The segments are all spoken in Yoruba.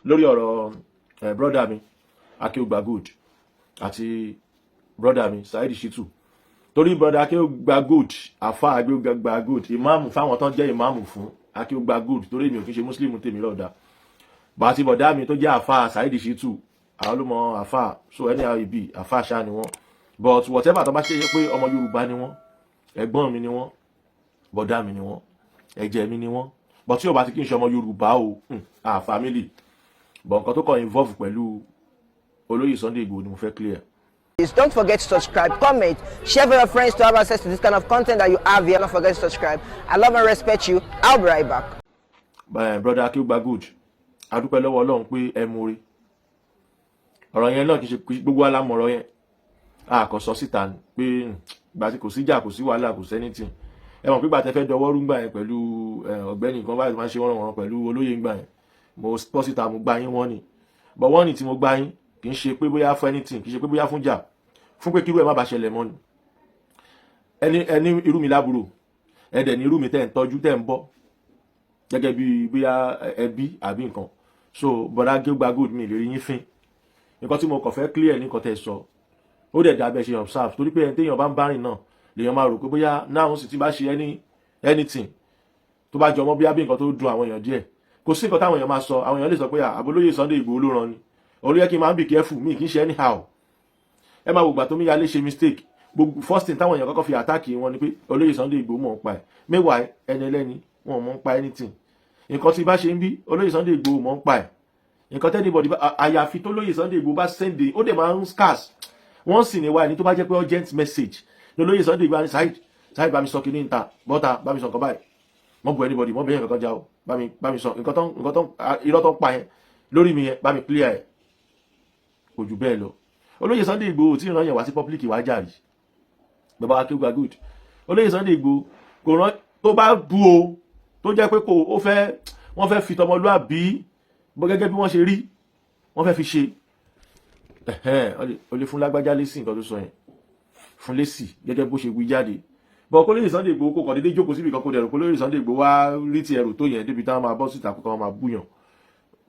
Lórí ọ̀rọ̀ brother mi Akeugba Gold àti brother mi Saheed Shittu, torí brother Akeugba Gold, àfa Akeugba Gold, ìmáàmù fáwọn tán jẹ́ ìmáàmù fún Akeugba Gold, torí èmi ò kí ń ṣe Muslim tèmi lọ́ọ̀dà bàtí bọ̀dá mi tó jẹ́ àfa Saheed Shittu, àwọn ló mọ àfa. So anyhow e be, àfa ṣá ni wọ́n, but whatever tó bá ṣe pé ọmọ Yorùbá ni wọ́n, ẹ̀gbọ́n mi ni wọ́n, bọ̀dá mi ni wọ́n, ẹ̀jẹ̀ mi ni wọ́n. But tí o bá ti kí n ṣe ọmọ Yorùbá o, ah, family. But nǹkan tó kàn involve pẹ̀lú olóyè Sunday Igboho ni mo fẹ́ clear. Please don't forget to subscribe, comment, share with your friends to have access to this kind of content that you have here. Don't forget to subscribe. I love and respect you. I'll be right back. Brother Akeugba Gold, adúpẹ́ lọ́wọ́ Ọlọ́run pé ẹ múre. Ọ̀rọ̀ yẹn náà kì í ṣe gbogbo alámọ̀ ọ̀rọ̀ yẹn, a kò sọ síta ni pé ìgbà tí kò síjà, kò sí wàhálà, kò sí anything. Ẹ mọ̀ pé ìgbà tẹ fẹ́ dọwọ́ rú ńgbà yẹn pẹ̀lú ọ̀gbẹ́ni kan báyìí máa ń ṣe wọ́n wọ́n pẹ̀lú olóyè ńgbà yẹn, mo bọ́ síta, mo gbá yín wọ́n ni. But wọ́n ní tí mo gbá yín kì í ṣe pé bóyá fún anything, kì í ṣe pé bóyá fún jà, fún pé kírú ẹ̀ má bàa ṣẹlẹ̀ mọ́ ni. Ẹni ẹni irú mi lábúrò, ẹdẹ̀ ní irú mi tẹ́ ń tọ́jú, tẹ́ ń bọ́ gẹ́gẹ́ bí bóyá ẹbí àbí nǹkan. So bọ̀dá Akeugba Gold, mi lè rí yín fín. Nǹkan tí mo kàn fẹ́ clear ní nǹkan tẹ́ sọ, ó dẹ̀ dà bẹ́ẹ̀ ṣe observe, torí pé ẹni téèyàn bá ń bá rìn náà lèèyàn máa rò pé bóyá náà sì ti bá ṣe anything tó bá jọmọ́ bóyá bí nǹkan tó dùn àwọn èèyàn díẹ̀, kò sí nǹkan táwọn èèyàn máa sọ. Àwọn èèyàn lè sọ pé àbólóyè Sunday Igboho ló ràn ni. Òun ló yẹ kí n máa ń be careful mi, kì í ṣe anyhow. Ẹ máa wò gbà tó míyalé ṣe mistake, gbogbo first thing táwọn èèyàn kọ́kọ́ fi attack wọn ni pé olóyè Sunday Igboho mọ̀ ń pa ẹ̀. Mẹ́wàá ẹni ẹlẹ́ni wọn mọ̀ ń pa anything. Nǹkan tí bá ṣe ń bí, olóyè Sunday Igboho mọ̀ ń pa ẹ̀. Nǹkan tẹ́ anybody àyàfi tó lóyè Sunday Igboho bá send, ó dẹ̀ máa ń scarce. Wọ́n sì ní wá ẹni tó bá jẹ́ pé urgent message ní olóyè Sunday Igboho ní, "Saheed, Saheed, bá mi sọ kíní níta bọ́ta, bá mi sọ nǹkan báyìí, mọ́ bu anybody, mọ́ bẹ́yẹn kankan já o, bá mi sọ nǹkan tó irọ́ tó ń pa yẹn lórí mi yẹn, bá mi clear ẹ̀." Kò jù bẹ́ẹ̀ lọ. Olóyè Sunday Igboho tí ìran yẹn wá sí public wá jàrí. Bàbá Akéwùgbà Gold, olóyè Sunday Igboho kò rán. Tó bá bu o, tó jẹ́ pé kò ó fẹ́, wọ́n fẹ́ fi tọmọlúàbí bó gẹ́gẹ́ bí wọ́n ṣe rí, wọ́n fẹ́ fi ṣe ẹ̀hẹ́n, ó lè fún lágbájá lésì nǹkan tó sọ yẹn, fún lésì gẹ́gẹ́ bó ṣe wí jáde bọ́. Kó lóye Sunday Igboho kó kàn déédéé jókòó síbi kan, kó dẹ̀rù kó lóye Sunday Igboho wá rí ti ẹrù tó yẹn débi táwọn máa bọ́ síta, kó kàn máa búyàn,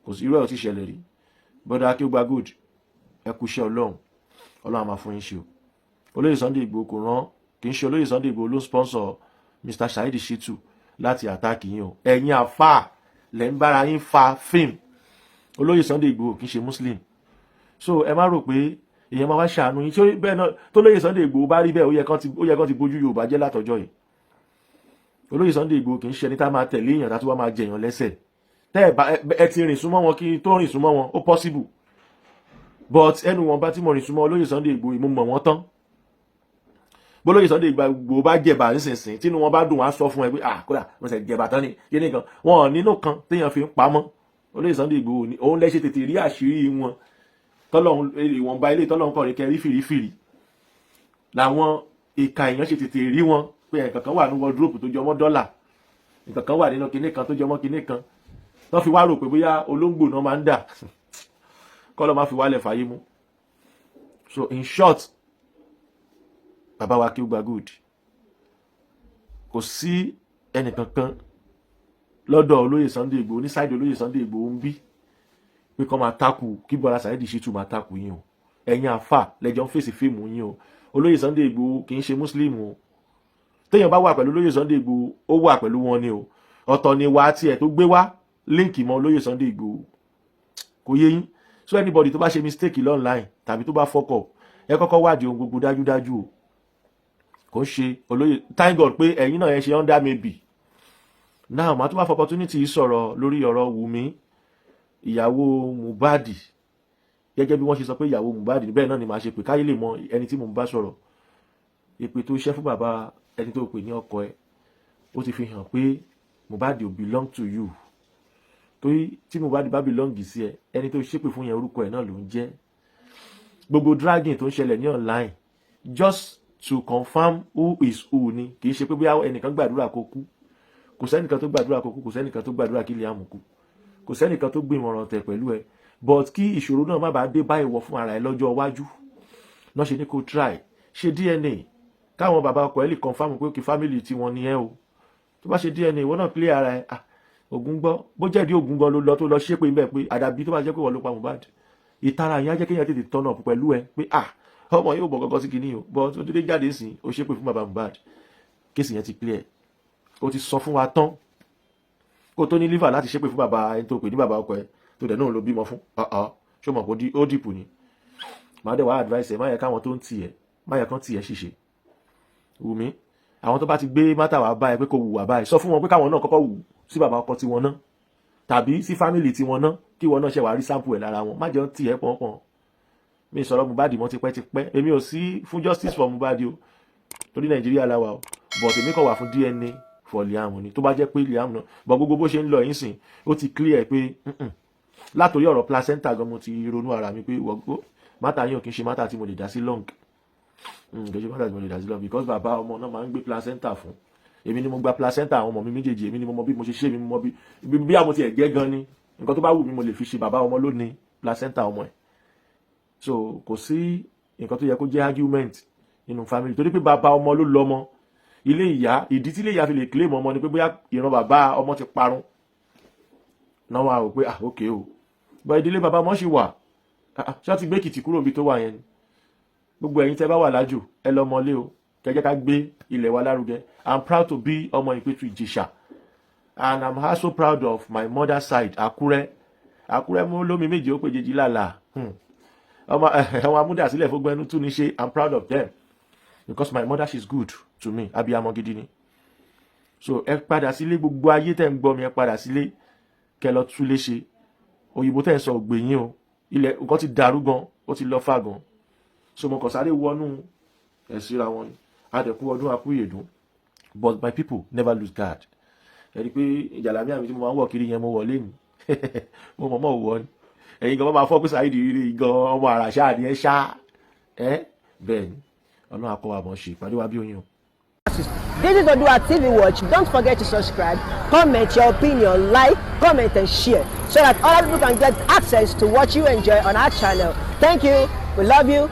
kò sí irú ẹ̀ tí ṣẹlẹ̀ rí. Bọ́dà Akéwùgbà Gold, ẹ kú iṣẹ́ Ọlọ́run, Ọlọ́run á máa fún yín ṣe o. Olóyè Sunday Igboho kò rán, kì í ṣe olóyè Sunday Igboho ló sponsor Mr Saheed Shittu láti attack yín o. Ẹ̀yin àfáà lẹ́ ń bára yín fa fíìmù. Olóyè Sunday Igboho kì í ṣe Muslim, so ẹ má rò pé èèyàn máa wá ṣàánú yín. Ṣé bẹ́ẹ̀ náà tó lóyè Sunday Igboho bá rí bẹ́ẹ̀, ó yẹ kán ti bójú Yorùbá jẹ́ látọjọ́ yìí. Olóyè Sunday Igboho kì í ṣe ẹni tá máa tẹ̀lé èèyàn tá tí wọ́n máa jẹ̀yàn lẹ́sẹ̀. Tẹ́ ẹ bá ẹ ti rìn súnmọ́ wọn, kí tó rìn súnmọ́ wọn, ó possible, but ẹnu wọn bá tí mo rìn súnmọ́ olóyè Sunday Igboho, mo mọ̀ wọ́n tán. Bólóyè Sunday Igboho bá jẹ̀bà nísinsìnyí, tínú wọn bá dùn, wá sọ fún ẹ pé, "Ah, kódà mo ṣe jẹ̀bà tán ni." Kíní kan wọn ò nínú kan téèyàn fi ń pamọ́. Olóyè Sunday Igboho ni òun lẹ́sẹ̀ tètè rí àṣírí wọn tọ́lọ́hún, ìwọ̀nba ilé tọ́lọ́hún kọ̀ ní kẹ́ rí fìrífìrí làwọn ìka èèyàn ṣe tètè rí wọn pé nǹkan kan wà ní wardrobe tó jọmọ́ dọ́là, nǹkan kan wà nínú kinní kan tó jọmọ́ kinní kan, tó fi wá rò pé bóyá olóńgbò náà máa ń dà kọ́ ló máa fi wálẹ̀ fàyè mú. So in short, bàbá wa Akéwùgbà Gold, kò sí ẹnìkankan lọ́dọ̀ olóyè Sunday Igboho ní side olóyè Sunday Igboho ń bí pé kọ́ máa takù kí Bọ́lá Saheed Shittu máa takù yín o. Ẹ̀yin àfà lẹ́jọ́ ń fèsì fíìmù yín o. Olóyè Sunday Igboho kì í ṣe Muslim o. Téèyàn bá wà pẹ̀lú olóyè Sunday Igboho, ó wà pẹ̀lú wọn ni o. Ọ̀tọ̀ ni wà á tiẹ̀ tó gbé wá link mọ́ olóyè Sunday Igboho, kò yé yín? So anybody tó bá ṣe mistake online tàbí tó bá fuck up, ẹ kọ́kọ́ wádìí ohun gbogbo dájúdájú o. Kò ń ṣe olóyè. Thank God pé ẹ̀yin náà ẹ ṣe under maybe. Now màá tún wá fọ opportunity yìí sọ̀rọ̀ lórí ọ̀rọ̀ Wùmí, ìyàwó Mohbad. Gẹ́gẹ́ bí wọ́n ṣe sọ pé ìyàwó Mohbad, bẹ́ẹ̀ náà ni màá ṣe pé káyé lè mọ ẹni tí mò ń bá sọ̀rọ̀. Èpè tó ṣẹ́ fún bàbá ẹni tó pè ní ọkọ ẹ, ó ti fi hàn pé Mohbad ò belong to you, torí tí Mohbad bá belong sí ẹ, ẹni tó ṣépè fún yẹn, orúkọ ẹ náà ló ń jẹ́. Gbogbo dragging tó ń ṣẹlẹ̀ ní online, just to confirm who is who ni. Kì í ṣe pé bóyá ẹnìkan gbàdúrà kó kú. Kò sẹ́nìkan tó gbàdúrà kó kú, kò sẹ́nìkan tó gbàdúrà kí Liam kú, kò sẹ́nìkan tó gbìmọ̀ràn tẹ̀ pẹ̀lú ẹ. But kí ìṣòro náà má bàa dé bá ìwọ fún ara ẹ lọ́jọ́ iwájú náà ṣe ní kó try ṣe DNA, káwọn bàbá ọkọ ẹ lè confirm pé kí family tiwọn ni ẹ o. Tó bá ṣe DNA, ìwọ náà clear ara ẹ. Ah, Ògún gbọ́, bó jẹ́ ìdí Ògún gan ló lọ tó lọ ṣépè ńbẹ̀ pé àdàbí tó bá jẹ́ pé wọ́n ló pa Mohbad. Ìtara yẹn á jẹ́ kéèyàn tètè tọ́nà pẹ̀lú ẹ pé, ah, ọmọ yóò bọ̀ kankan sí kinní o. But tó dédé jáde sí, ó ṣépè fún bàbá Mohbad, case yẹn ti clear. Ó ti sọ fún wa tán kó tó ní liver láti ṣépè fún bàbá ẹni tó pè ní bàbá ọkọ ẹ, tó dẹ̀ náà ló bímọ fún. Ṣó mọ̀ pé ó dìpù ni? Màá dẹ̀ wá advice ẹ̀, má yẹ káwọn tó ń tì ẹ́, má yẹ kán tì ẹ́ ṣìṣe. Wùmí, àwọn tó bá ti gbé matter wá báyìí pé kò wùwà báyìí, sọ fún wọn pé káwọn náà kọ́kọ́ wù sí bàbá ọkọ tiwọn náà tàbí sí family tiwọn náà, kí wọn náà ṣe wàá rí sample ẹ̀ lára wọn. Má jẹun tì ẹ́ pọ̀npọ̀n. Mi sọ̀rọ̀ Mohbad mọ́ tipẹ́tipẹ́. Èmi ò sí fún justice for Mohbad o, torí Nàìjíríà la wà o, but èmi kàn wà fún DNA for Liam ni, tó bá jẹ́ pé Liam náà. But gbogbo bó ṣe ń lọ yín sìn, ó ti clear pé látòrí ọ̀rọ̀ placenta gan, mo ti ronú ara mi pé wọ́gbó matter yín ò kì í ṣe matter tí mo lè dá sí long, kì í ṣe matter tí mo lè dá sí long, because bàbá ọmọ náà máa ń gbé placenta fún. Èmi ni mo gba placenta àwọn ọmọ mi méjèèjì. Èmi ni mo mọ bí mo ṣe ṣe, mi mọ bí àwọn ti ẹ̀ jẹ́ gan ni. Nǹkan tó bá wù mí mo lè fi ṣe. Bàbá ọmọ ló ní placenta ọmọ ẹ̀, so kò sí nǹkan tó yẹ kó jẹ́ argument nínú family, torí pé bàbá ọmọ ló lọ́mọ. Ilé ìyá, ìdí tí ilé ìyá fi lè claim ọmọ ni pé bóyá ìran bàbá ọmọ ti parun náà, wà ó pé, ah, ok o, bọ́ ìdílé bàbá ọmọ ṣì wà. Ṣé wọ́n ti gbé Èkìtì kúrò níbi tó wà yẹn ni? Gbogbo ẹ̀yin tẹ́ bá wà lájò, ẹ lọ mọlé o, kẹjẹ́ ká gbé ilẹ̀ wa lárugẹ. I'm proud to be ọmọ Ìpẹ̀tù Ìjẹ̀ṣà, and I'm also proud of my mother side, Àkúrẹ́. Àkúrẹ́ mú lómi méje, ó péjèjì lálàá ọmọ àwọn amúdàsílẹ̀ fún gbẹnu tún ní ṣe. I'm proud of them because my mother, she's good to me. Abiyamọ gidi ni. So ẹ padà sílé. Gbogbo ayé tẹ́ ń gbọ́ mi, ẹ padà sílé, kẹ́ lọ túlé ṣe. Òyìnbó tẹ́ ń sọ ògbè yín o, ilẹ̀ nǹkan ti dàrú gan, ó ti lọ fà gan. So mo kàn sáré wọnú ẹ̀ síra wọn ni. Adẹ̀kú ọdún, akúyèdún, but my people, never lose guard. Ẹ rí i pé ìjàlámí àmì tí mo máa ń wọ̀ kiri yẹn, mo wọ̀ lé ní, mo mọ̀ mọ̀ wọ̀ ni. Ẹ̀yin gan máa fọ́ pé Saheed rí gan, ọmọ àrà ṣáà ni ẹ ṣá ẹ. Bẹ́ẹ̀ ni, Ọlọ́run akọ wa mọ̀ ṣe ìpàdé wa bí oyin o. This is Odua TV Watch. Don't forget to subscribe, comment your opinion, like, comment, and share so that other people can get access to what you enjoy on our channel. Thank you. We love you.